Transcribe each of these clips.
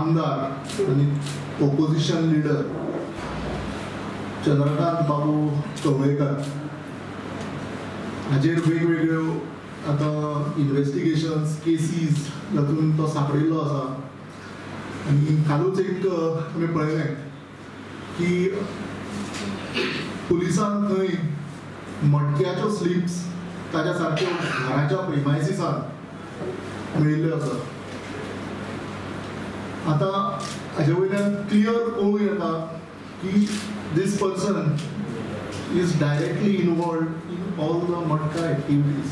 आमदार आनी opposition leader Chandrakant बाबू कवळेकर हाजेर वेगवेगळ्यो आतां इन्वेस्टिगेशन्स केसीस जातूंत तो सांपडिल्लो आसा. आनी कालूच एक आमी पळयलें की पुलिसान थंय मटक्याच्यो स्लिप्स ताच्या सारक्यो घराच्या प्रिमायसिसान मेळिल्ल्यो आसा. आतां हाजे वयल्यान क्लियर कळूं येता की this person is directly involved in all the matka activities.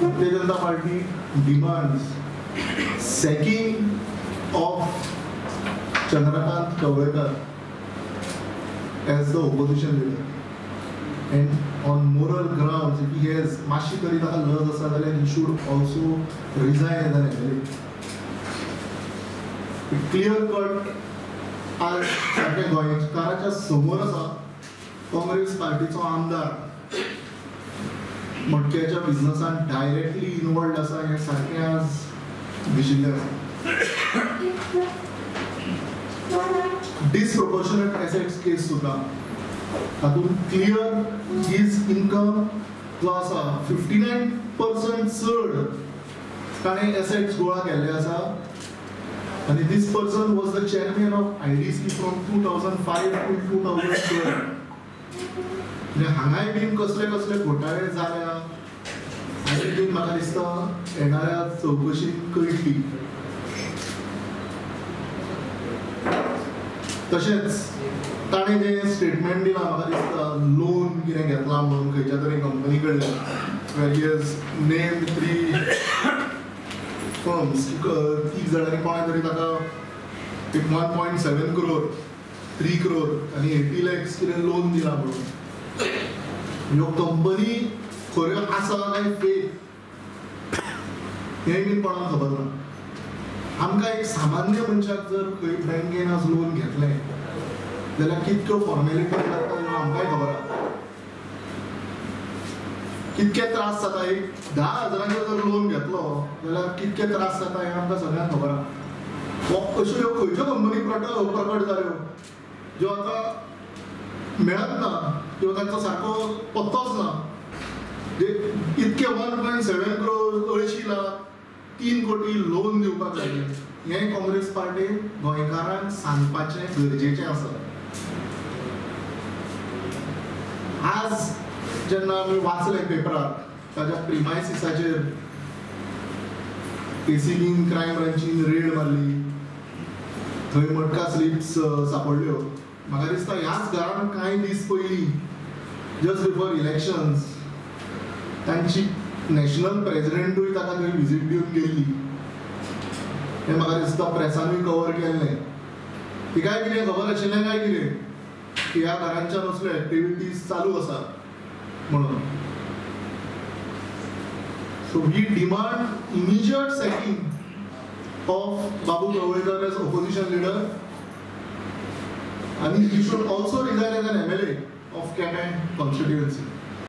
Bharatiya Janata Party demands sacking of Chandrakant Kavlekar as the opposition leader, and on moral grounds, if he has मातशी तरी ताका लज आसा जाल्यार he should also resign as an MLA. Clear cut आज सारकें गोंयकाराच्या समोर आसा. काँग्रेस पार्टीचो आमदार मटक्याच्या बिझनसान डायरेक्टली इनवॉल्ड आसा हें सारकें आज दिशिल्लें आसा. डिसप्रोपोर्शनेट एसेट्स केस सुद्दां तातूंत क्लियर his income जो आसा 59% चड ताणें एसेट्स गोळा केल्ले आसा. आनी this person was the chairman of IDC from 2005 to 2012. म्हणजे हांगाय बीन कसले कसले घोटाळे जाल्या आनी बीन म्हाका दिसता येणाऱ्या चवकशीन कळटली. तशेंच ताणें जें स्टेटमेंट दिलां म्हाका दिसता लोन कितें घेतलां म्हणून खंयच्या तरी कंपनी कडल्यान, where he has named 3 firms, तीग जाणांनी कोणा तरी ताका एक 1.7 crore, 3 crore आनी 80 lakhs कितें लोन दिलां म्हणून. ह्यो कंपनी खऱ्यो आसा काय फेक हें बीन कोणाक खबर ना. आमकां एक सामान्य मनशाक जर खंय बँकेन आज लोन घेतलें जाल्यार कितक्यो फॉर्मेलिटीज लागता ह्यो आमकांय खबर आसा. कितके त्रास जाता, एक 10 हजारांचो जर लोन घेतलो जाल्यार कितके त्रास जाता हें आमकां सगळ्यांक खबर आसा. अश्यो ह्यो खंयच्यो कंपनी प्रकट जाल्यो ज्यो आतां मेळत ना किंवा तांचो सारको पत्तोच ना. इतके 1.7 crore, 80 lakh, 3 कोटी लोन दिवपाक लागले हें काँग्रेस पार्टी गोंयकारांक सांगपाचें गरजेचें आसा. आज जेन्ना आमी वाचलें पेपरार ताच्या प्रिमायसिसाचेर एसीबीन क्रायम ब्रांचीन रेड मारली, थंय मटका स्लिप्स सांपडल्यो. म्हाका दिसता ह्याच घरान कांय दीस पयलीं जस्ट बिफोर इलेक्शन्स तांची नॅशनल प्रेजिडेंटूय ताका थंय विजीट दिवन गेल्ली हें म्हाका दिसता प्रेसानूय कवर केल्लें. तिकाय कितें खबर आशिल्लें काय कितें की ह्या घरांच्यान असल्यो एक्टिविटीज चालू आसा म्हणून. So we demand immediate sacking of Babu Kavlekar as opposition leader आनी he should also resign as an MLA of Quepem constituency.